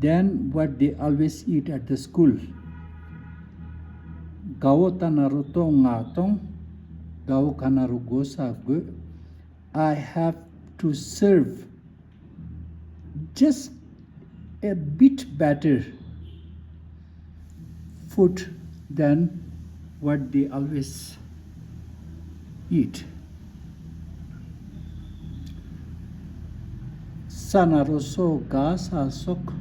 than what they always eat at the school. ག་འོག་ཏ་ན་རོ་ཏོ་ང་སྟོང་། ད་འོག་ག་ན་རོ་གོ་ས་དགོས། I have to serve just a bit better food than what they always eat. ས་ན་རོ་སོ་ག་ས་སོགས།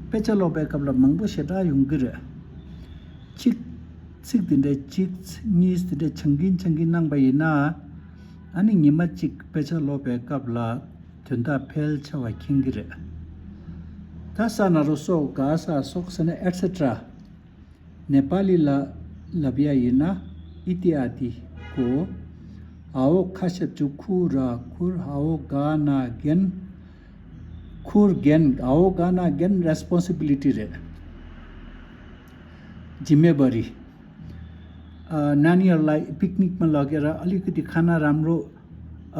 དཔེ་ཆ་ཀློག་པའི་སྐབས་ལ་མང་པོ་ཞེ་དྲག་ཡོང་གི་རེད། གཅིག་ཚིག་དེ་འདྲ་གཅིག་གཉིས་དེ་འདྲ་ཆང་གིན་ཆང་གིན་གནང་པ་ཡིན་ན། ཨ་ནི་ཉི་མ་གཅིག་དཔེ་ཆ་ཀློག་པའི་སྐབས་ལ་དོན་དག་ཕལ་ཆེ་བ་མཁྱེན་གྱི་རེད། ད་ས་ན་རོ་སོ་ག་ས་སོགས་ཟེར་ན་ཨེཊ་སེ་ཊ་ར། ནེ་པ་ལི་ལ་ལབ་ཡ་ཡིན་ན་ཨི་ཏི་ཨ་དི་གོ། འ་འོག་ཁ་ཞབས་ཀྱུ་ཁུ་ར་ཁུར། འ་འོག་ག་ན་རྒན། ཁུར་རྒན། འ་འོག་ག་ན་རྒན་རེ་སི་པོན་སི་བི་ལི་ཊི་རེད། ཇི་མེ་ཝ་རི། ཨ། ན་ནིང་ལ་པིག་ནིག་མ་ལ་གེ་ར་ཨ་ལི་ཀི་ཏི་ཁ་ན་རམ་རོ།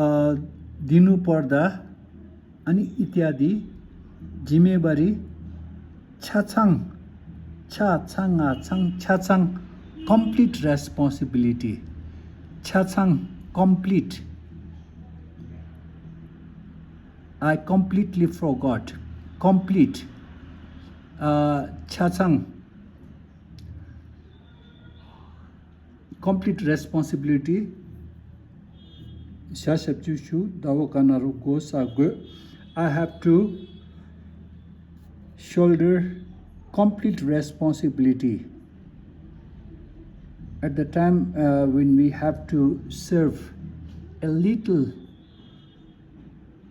ཨ། དི་ནུ་པར་ད། ཨ་ནི་ཨི་ཏི་ཡ་དི། ཇི་མེ་ཝ་རི། ཆ་ཚང་། ཆ་ཚང་ང་ཚང་ཆ་ཚང་། complete responsibility. ཆ་ཚང་། complete. I completely forgot. complete. ཨ། ཆ་ཚང་། complete responsibility. ཤ་ཞབས་ཀྱུ་ཤུ། ཟླ་བོ་ག་ན་རོ་གོ་ས་དགོས། I have to shoulder complete responsibility at the time, uh, when we have to serve a little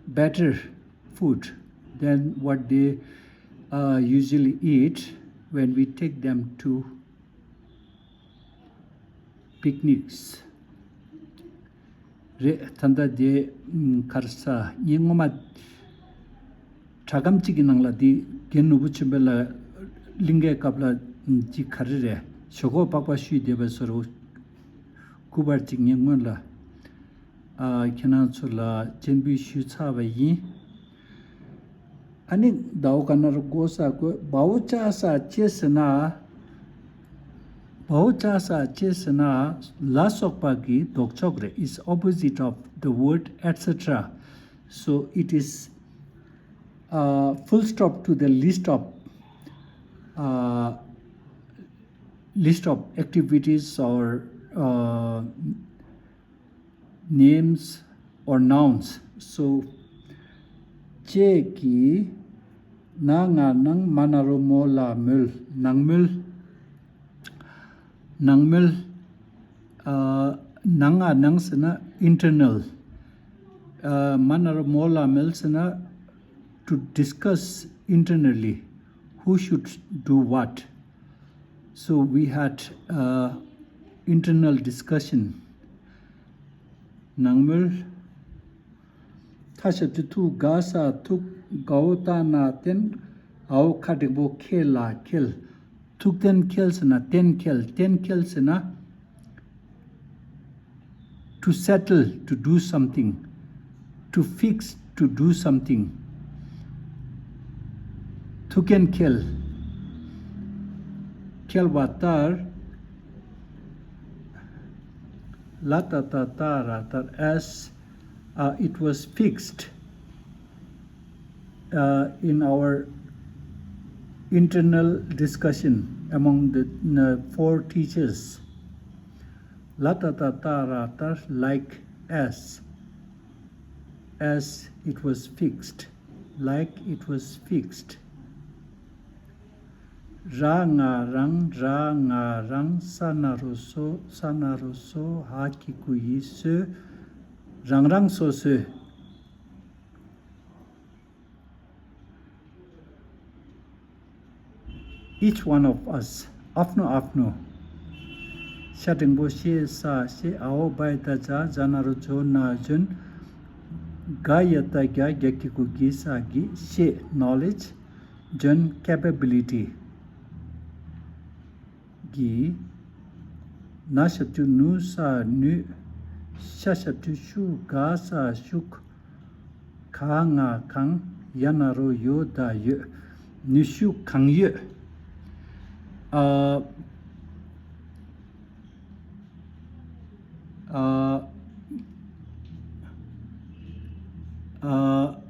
better food than what they, uh, usually eat when we take them to picnics. རེད། ད་ལྟ་དེ་ག་རེ་ཟ། ངས་སྔོན་མ་དྲ་སྒམ་གཅིག་གི་ནང་ལ་དེ་རྒན་ནོར་བུ་ཆོས་འཕེལ་ལགས་གླིང་གའི་སྐབས་ལ་གཅིག་ག་རེ་རེད། ཞོག་ཁོག་པགས་པ་བཤུས་བསྡད་པའི་བཟོ་འདྲ་སྐུ་པར་གཅིག་ངས་སྔོན་ལ། ཨ། ཁྱེད་རང་ཚོ་ལ་སྤྱན་འབུལ་ཞུས་ཚར་བ་ཡིན། ཨ་ནི་ཟླ་བོ་ག་ན་རོ་གོ་ས་དགོས། བའོ་ཅ་ས་ཅེས་ཟེར་ན། བའོ་ཅ་ས་ཅེས་ཟེར་ན་ལ་སོགས་པ་གི་ལྡོག་ཕྱོགས་རེད། It's opposite of the word et cetera. So it is, uh, full stop to the list of, uh, list of activities or, uh, names or nouns. So ཅེས་ཀྱིས་ན་ང་ནང་མ་ན་རོ་མོ་ལ་མོལ། ནང་མོལ། ནང་མོལ། ཨ། ནང་ང་ནང་ཟེར་ན་internal. ཨ། མ་ན་རོ་མོ་ལ་མོལ་ཟེར་ན་to discuss internally who should do what. So we had, uh, internal discussion. ནང་མོལ། ཐ་ཞབས་ཀྱུ་ཐུ་ག་ས་ཐུག་གའོ་ཏ་ན་བརྟེན། འའོ་ཁ་འགྲེང་བུ་ཁེ་ལ་ཁེལ། ཐུག་བརྟེན་ཁེལ་ཟེར་ན་བརྟེན་ཁེལ། བརྟེན་ཁེལ་ཟེར་ན། To settle, to do something, to fix, to do something. ཐུག་རྐྱེན་ཁེལ། ཁེལ་བ་ལྟར། ལ་ཏ་བཏགས་ཏ་ར་བཏགས་as, uh, it was fixed, uh, in our internal discussion among the, uh, four teachers. ལ་ཏ་བཏགས་ཏ་ར་བཏགས་like as, as it was fixed, like it was fixed. ར་ང་རང་། ར་ང་རང་། ས་ན་རོ་སོ། ས་ན་རོ་སོ། ཧ་གི་གུ་ཡི་སོ། རང་རང་སོ་སོའི། Each one of us. ཨ་ཕ་ནོ་ཨ་ཕ་ནོ། ཤ་འགྲེང་བུ་ཤེ་ས་ཤེ། འའོ་བ་ཡ་བཏགས་བྱ། ཇ་ན་རོ་ཇོ་ན་ཇོན། ག་ཡ་བཏགས་གྱ། གྱ་གི་གུ་གྱི་ས་གྱིས། ཤེས། knowledge. ཇོན། capability. གྱི། ན་ཞབས་ཀྱུ་ནུ་ས་ནུས། ཤ་ཞབས་ཀྱུ་ཤུ་ག་ས་ཤུགས། ག་ང་གང་། ཡ་ན་རོ་ཡོ་ད་ཡོད། ནུས་ཤུགས་གང་ཡོད། ཨ། ཨ། ཨ།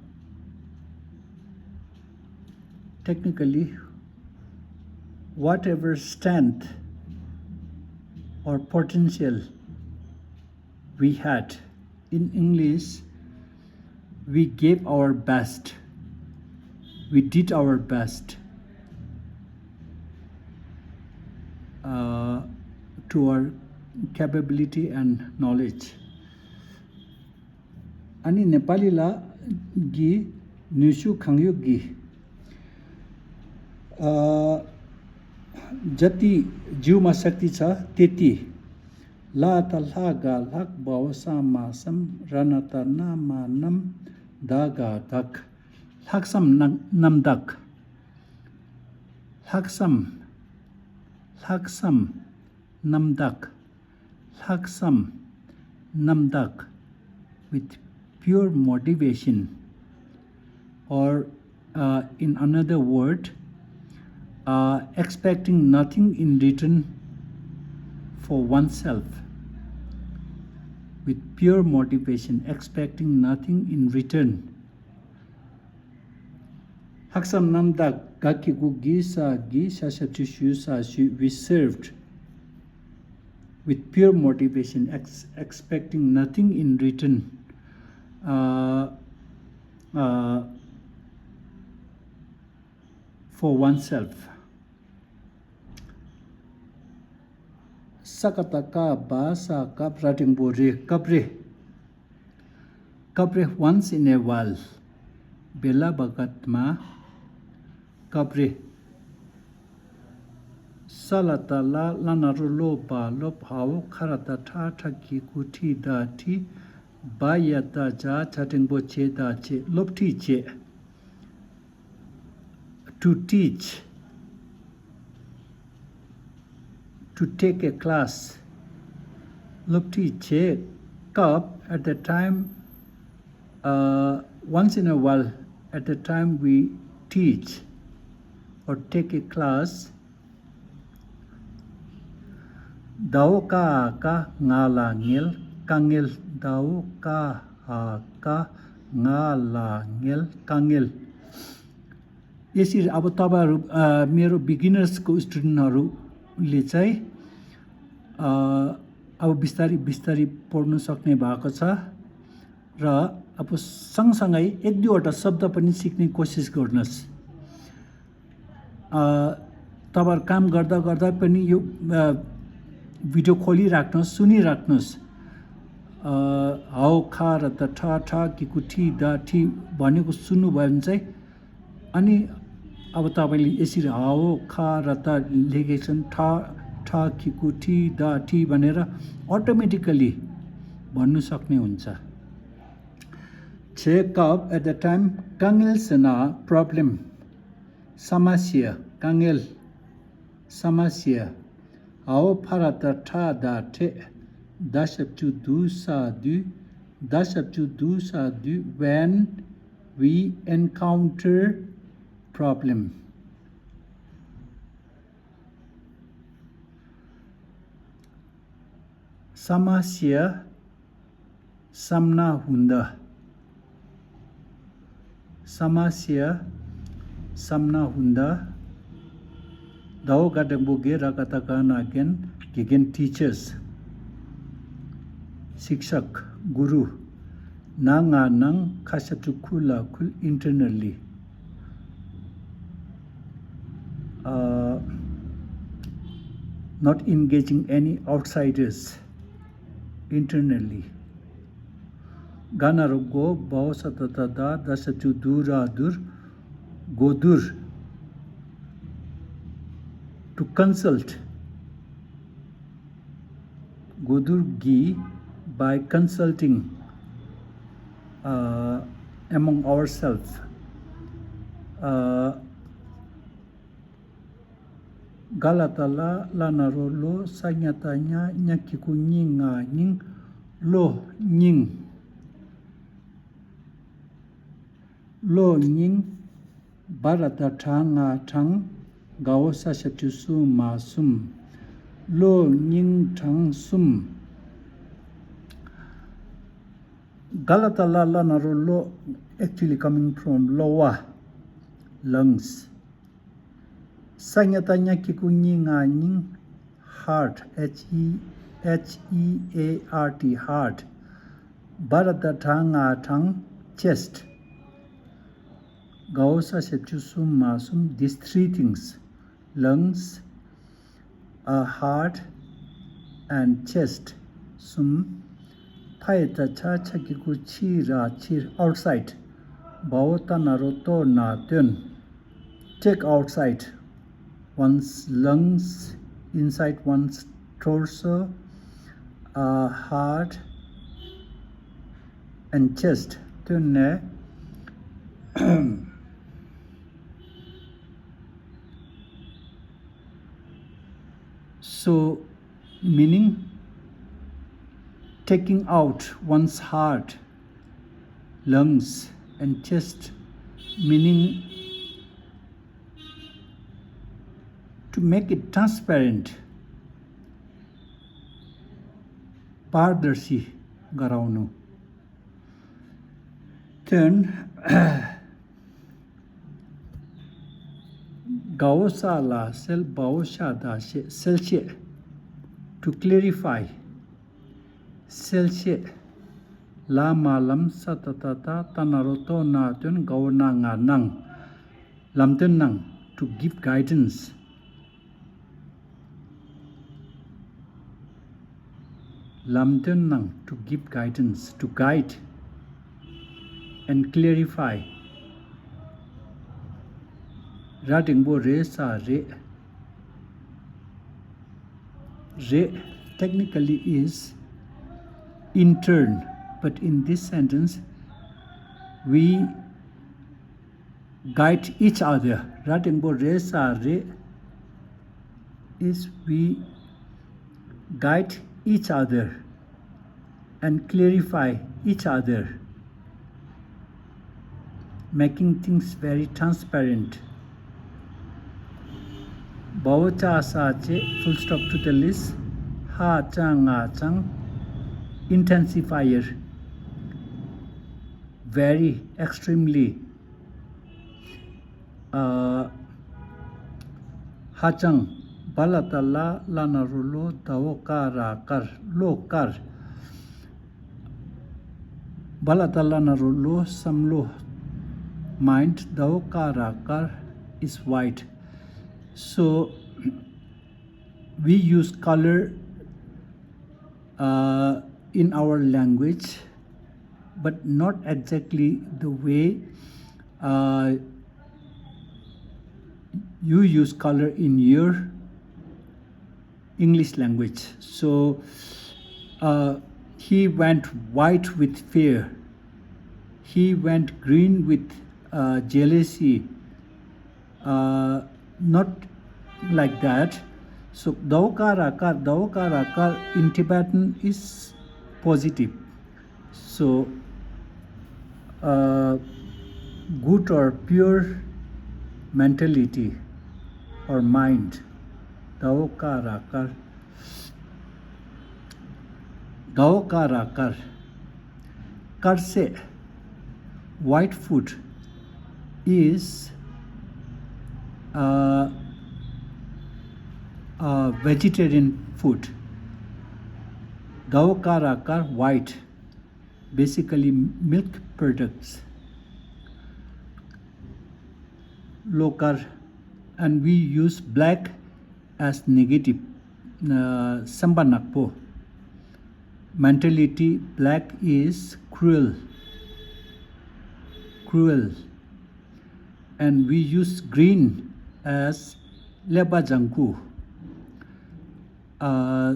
Technically, whatever strength or potential we had, in English, we gave our best, we did our best, uh, to our capability and knowledge. ཨ་ནི་ནེ་པ་ལི་ལ་གི་ནུས་ཤུགས་གང་ཡོད་ཀྱི། ཨ། ཇ་ཏི་ཇིའུ་མ་ཤཀ་ཏི་ཆ་ཏེ་ཏི། ལ་ཏ་ལྷ་ག་ལྷག། བའོ་ས་མ་བསམ། ར་ན་ཏ་རྣ་མ་རྣམས། ད་ག་དག། ལྷག་བསམ་རྣམ་དག། ལྷག་བསམ། ལྷག་བསམ་རྣམ་དག། ལྷག་བསམ། རྣམ་དག། With pure motivation, or, uh, in another word, uh, expecting nothing in return for oneself, with pure motivation, expecting nothing in return. ལྷག་བསམ་རྣམ་དག་ག་གི་གུ་གི་ས་གི་ཤ་ཤ་ཆུ་ཤུ་ས་ཤུ། We served with pure motivation, ex- expecting nothing in return, uh, uh, for oneself. ས་ཀ་བཏགས་སྐ་བ་ས་སྐབས་ར་འགྲེང་བུ་རེ། སྐབས་རེ། སྐབས་རེ། once in a while. བེ་ལ་བ་ག་ཏ་མ། སྐབས་རེ། ས་ལ་བཏགས་སླ་ལ་ན་རོ་སློ་བ་སློབ། འ་འོག་ཁ་ར་བཏགས་ཁྲ་ཁྲ་གི་གུ་ཁྲི་ད་ཁྲིད། བ་ཡ་བཏགས་བྱ་བྱ་འགྲེང་བུ་བྱེ་ད་བྱེད། སློབ་ཁྲིད་བྱེད། To teach. To take a class. སློབ་ཁྲིད་བྱེད་སྐབས། at the time, uh, once in a while, at the time we teach or take a class. ད་འོ་ཀ་འ་ཀ་ང་ལ་ངལ་དཀའ་ངལ། ད་འོ་ཀ་འ་ཀ་ང་ལ་ངལ་དཀའ་ངལ། ये सिर अब तपाईँहरू, मेरो बिगिनर्सको स्टुडेन्टहरूले चाहिँ, अ, अब बिस्तारै बिस्तारै पढ्न सक्ने भएको छ। र अब सँगसँगै एक दुईवटा शब्द पनि सिक्ने कोसिस गर्नुहोस्। अ, तपाईँहरू काम गर्दा गर्दा पनि यो, अ, भिडियो खोलिराख्नुहोस्, सुनिराख्नुहोस्। अ, हाउ खा र त ठ ठ किकु ठी द ठी भनेको सुन्नुभयो भने चाहिँ, अनि अब तपाईँले यसरी हाउ खा र त लेखेको छन्, ठ ठ किकु ठी द ठी भनेर अटोमेटिकल्ली भन्नु सक्ने हुन्छ। Check up at the time དཀའ་ངལ་ཟེར་ན་problem, समस्या དཀའ་ངལ། समस्या. हाउ फा र त ठा दा ठे। दा शब्द दु सा दु। दा शब्द दु सा दु। When we encounter problem. समस्या सामना हुँदा। समस्या सामना हुँदा। दाओ गाडंबो गे राकाता गाना गेन गेगेन teachers. शिक्षक, गुरु। नांगा नांग खासा टुकुला कुल internally. Uh, not engaging any outsiders. Internally. गाना र गो बाओ सतता दा दशचु दूरा दुर गोदुर. To consult. गोदुर गी by consulting, uh, among ourselves. Uh, ག་ལ་ཏ་ལ་ལ་ན་རོ་ལོ་ས་ཉ་ཏ་ཉ་ཉ་གི་གུ་ཉི་ང་ཉིང་། ལོ་ཉིང་། ལོ་ཉིང་། བ་ར་ཏ་གྲ་ང་གྲང་། ག་འོ་ས་ཞབས་ཀྱུ་སུ་མ་གསུམ། ལོ་ཉིང་གྲང་གསུམ། ག་ལ་ཏ་ལ་ལ་ན་རོ་ལོ། Actually coming from lower lungs. ས་ཉ་ཏ་ཉ་གི་གུ་ཉི་ང་ཉིང་། Heart, H E H E A R T, heart. བ་ར་ཏ་གྲ་ང་གྲང་། Chest. ག་འོ་ས་ཞབས་ཀྱུ་སུ་མ་གསུམ། These three things, lungs, a heart and chest. གསུམ། ཕ་ཡི་ཏ་ཆ་ཆ་གི་གུ་ཕྱི་ར་ཕྱིར། Outside. བ་འོ་ཏ་ན་རོ་ཏོ་ན་དོན། Take outside one's lungs, inside one's torso, uh, heart and chest. དོན་ནས། So, meaning taking out one's heart, lungs, and chest, meaning to make it transparent. पारदर्शी गराउनु। Then, गाओ सा ला सेल बाओ शा दा शे सेल शे, to clarify. གསལ་བཤད། ལ་མ་ལམ་ས་ཏ་ཏ་ཏ་ཏ་ན་རོ་ཏོ་ན་སྟོན་ག་འོ་ན་ང་ནང་། ལམ་སྟོན་གནང་། To give guidance. ལམ་སྟོན་གནང་། To give guidance, to guide and clarify. ར་འགྲེང་བུ་རེ་ས་རེད། རེད། Technically is in turn, but in this sentence, we guide each other. ར་འགྲེང་བུ་རེ་ས་རེད། Is we guide each other and clarify each other, making things very transparent. བའོ་ཅ་ས་ཅེ། Full stop to the list. ཧ་ཅང་ང་ཅང་། Intensifier. Very, extremely. ཨ། ཧ་ཅང་། བ་ལ་ཏ་ལ་ལ་ན་རོ་ལོ་ད་འོ་ཀ་ར་དཀར། བློ་དཀར། བ་ལ་ཏ་ལ་ན་རོ་བློ་བསམ་བློ། Mind. ད་འོ་ཀ་ར་དཀར། Is white. So we use color uh, in our language, but not exactly the way uh, you use color in your English language. So uh, he went white with fear. He went green with uh, jealousy. Uh, not like that. So, ད་འོ་ཀ་ར་དཀར། ད་འོ་ཀ་ར་དཀར་in Tibetan is positive. So, uh, good or pure mentality or mind. ད་འོ་ཀ་ར་དཀར། ད་འོ་ཀ་ར་དཀར། དཀར་ཟས། White food is uh, uh, vegetarian food. ད་འོ་ཀ་ར་དཀར། White, basically milk products. བློ་དཀར། And we use black as negative. Uh, སེམས་པ་ནག་པོ། Mentality, black is cruel. Cruel. And we use green as ཀླད་པ་ལྗང་ཁུ། Uh,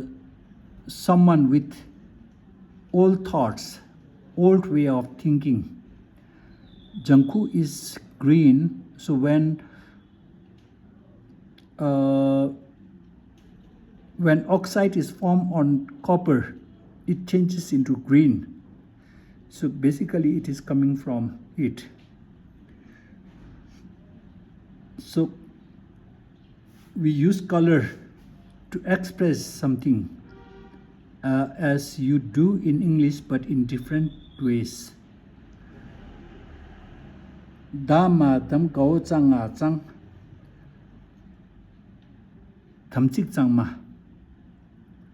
someone with old thoughts, old way of thinking. ལྗང་ཁུ is green, so when uh, when oxide is formed on copper, it changes into green. So basically, it is coming from it. So we use color to express something uh, as you do in English, but in different ways. ད་མ་དམ་གའོ་ཙང་ང་ཙང་། དམ་ཚིག་གཙང་མ།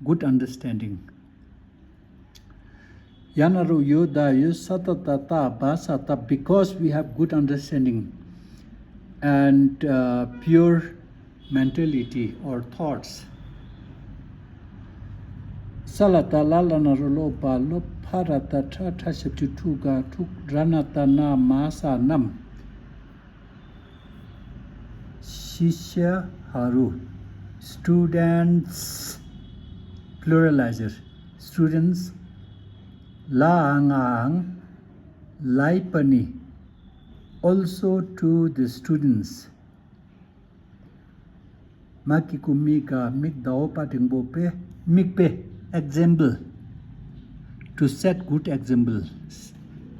Good understanding. ཡ་ན་རོ་ཡོ་ད་ཡོ་ས་ཏ་ཏ་ཏ་བ་ས་ཏ། Because we have good understanding and uh, pure mentality or thoughts. ས་ལ་ད་ལ་ལ་ན་རོ་ལོ་བ་ལོ། ཕ་ར་ད་ཕྲ་ཕྲ་ཞབས་ཀྱུ་ཕྲུ་ག་ཕྲུག་ར་ན་ད་ན་མ་ས་རྣམས། शिष्यहरू, students, pluralizer, students. ལའང་ལའི་པ་ནི། Also to the students. མ་ཀི་ཀུ་མི་ག་མིག་ད་འོ་པ་འགྲེང་བུ་པེ། མིག་དཔེ། Example. To set good example.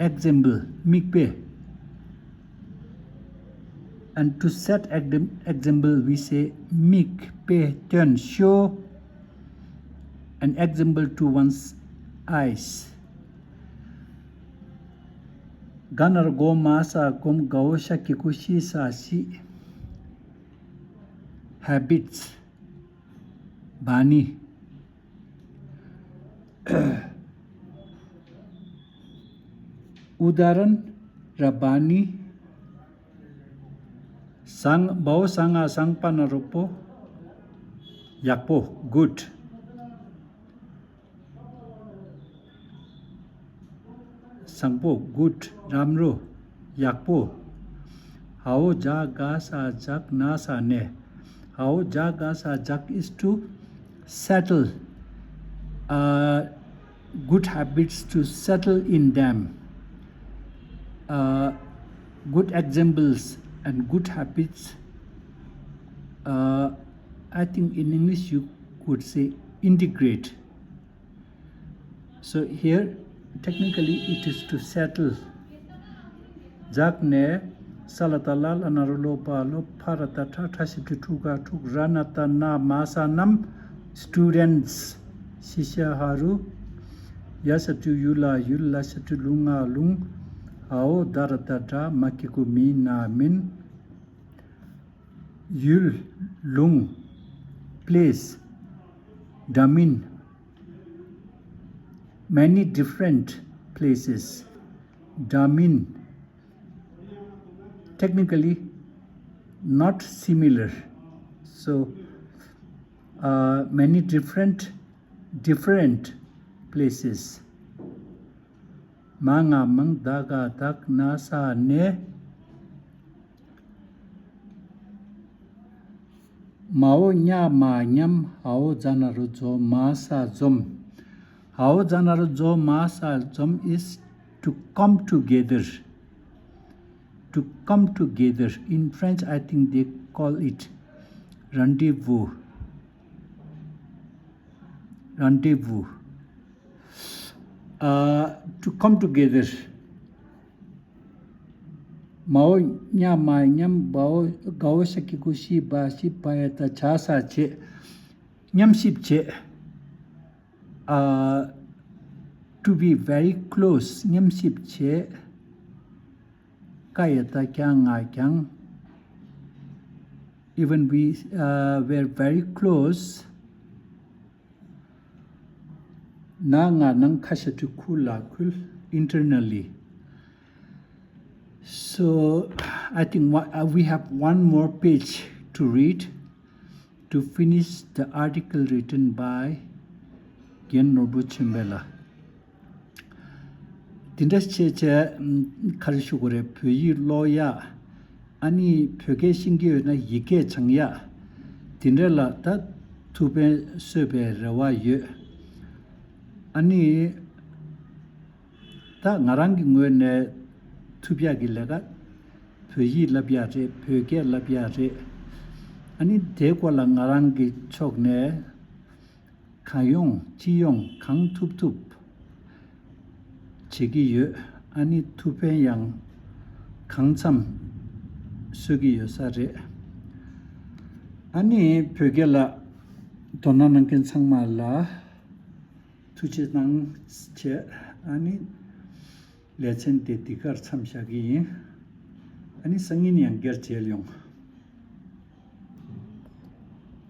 Example. མིག་དཔེ། And to set exam- example, we say མིག་དཔེ་སྟོན། Show an example to one's eyes. ག་ན་རོ་གོ་མ་ས་གོམ། གའོ་ཤ་གི་གུ་ཤི་ས་ཤི། Habits. बानी। उदाहरण र बानी। བཟང་། བའོ་བཟང་ང་བཟང་པ་ན་རོ་པོ། ཡག་པོ། Good. བཟང་པོ། Good. རམ་རོ། ཡག་པོ། ཧའོ་ཇ་ག་ས་ཇག་ན་ས་ནེ། ཧའོ་ཇ་ག་ས་ཇག is to settle. Uh, good habits to settle in them. Uh, good examples and good habits. Uh, I think in English you could say integrate. So here, technically, it is to settle. ཇག་ནེ། ས་ལ་ཏ་ལ་ལ་ན་རོ་ལོ་པ་ལོ། ཕ་ར་ཏ་ཕྲ་ཕྲ་ཞབས་ཀྱུ་ཕྲུ་ག་ཕྲུག་ར་ན་ཏ་ན་མ་ས་རྣམས། Students. ཤི་ཤ་ཧ་རུ། ཡ་ཞབས་ཀྱུ་ཡུ་ལ་ཡུལ། ལ་ཞབས་ཀྱུ་ལུ་ང་ལུང་། ཨའོ་ད་ར་ཏ་དྲ། མ་གི་གུ་མི་ན་མིན། ཡུལ། ལུང་། Place. འདྲ་མིན། Many different places. འདྲ་མིན། Technically, not similar. So, uh, many different, different places. མ་ང་མང་། ད་ག་དག་ན་ས་ནེ། མའོ་ཉ་མ་མཉམ། ཧའོ་ཛ་ན་རོ་ཛོ་མ་ས་འཛོམས། ཧའོ་ཛ་ན་རོ་ཛོ་མ་ས་འཛོམས is to come together. To come together. In French, I think they call it rendezvous. Rendezvous. Uh, to come together. མའོ་ཉ་མ་མཉམ། བའོ་གའོ་ཤ་གི་གུ་ཤི་བ་ཤི། བ་ཡ་ཏ་ཇ་ས་བྱེད། མཉམ་གཤིབ་བྱེད། Uh, to be very close. མཉམ་གཤིབ་བྱེད། ཀ་ཡ་ཏ་ཀྱ་ང་ཀྱང་། Even we, uh, were very close. ན་ང་ནང་། ཁ་ཞབས་ཀྱུ་ཁུ་ལ་ཁུལ། Internally. So, I think what, uh, we have one more page to read to finish the article written by རྒན་ནོར་བུ་ཆོས་འཕེལ་ལགས། དེ་འདྲ་བྱས་བྱས། ཨམ། ག་རེ་ཞུ་དགོས་རེད། བོད་ཡིག་ཀློག་ཡག་ཨ་ནི་བོད་སྐད་ཤེས་ཀྱི་ཡོད་ན་ཡི་གེ་སྦྱང་ཡག་དེ་འདྲ་ལ་ད་ཐུགས་ཕན་གསོས་པའི་རེ་བ་ཡོད། ཨ་ནི་ད་ང་རང་གི་ངོས་ནས་ཐུབ་ཡག་གི་ལས་ཀ། བོད་ཡིག་བསླབ་ཡག་རེད། བོད་སྐད་བསླབ་ཡག་རེད། ཨ་ནི་དེའི་སྐོར་ལ་ང་རང་གི་ཕྱོགས་ནས་གང་ཡོང་ཅི་ཡོང་གང་ཐུབ་ཐུབ་བྱེད་ཀྱི་ཡོད། ཨ་ནི་ཐུགས་ཕན་ཡང་གང་འཚམ་གསོས་ཀྱི་ཡོད་ས་རེད། ཨ་ནི་བོད་སྐད་ལ་དོ་སྣང་གནང་མཁན་ཚང་མ་ལ་ཐུགས་རྗེ་གནང་བྱས། ཨ་ནི་ལེ་ཚན་དེ་འདི་གར་མཚམས་བཞག་གི་ཡིན། ཨ་ནི་སང་ཉིན་ཡང་བསྐྱར་མཇལ་ཡོང་།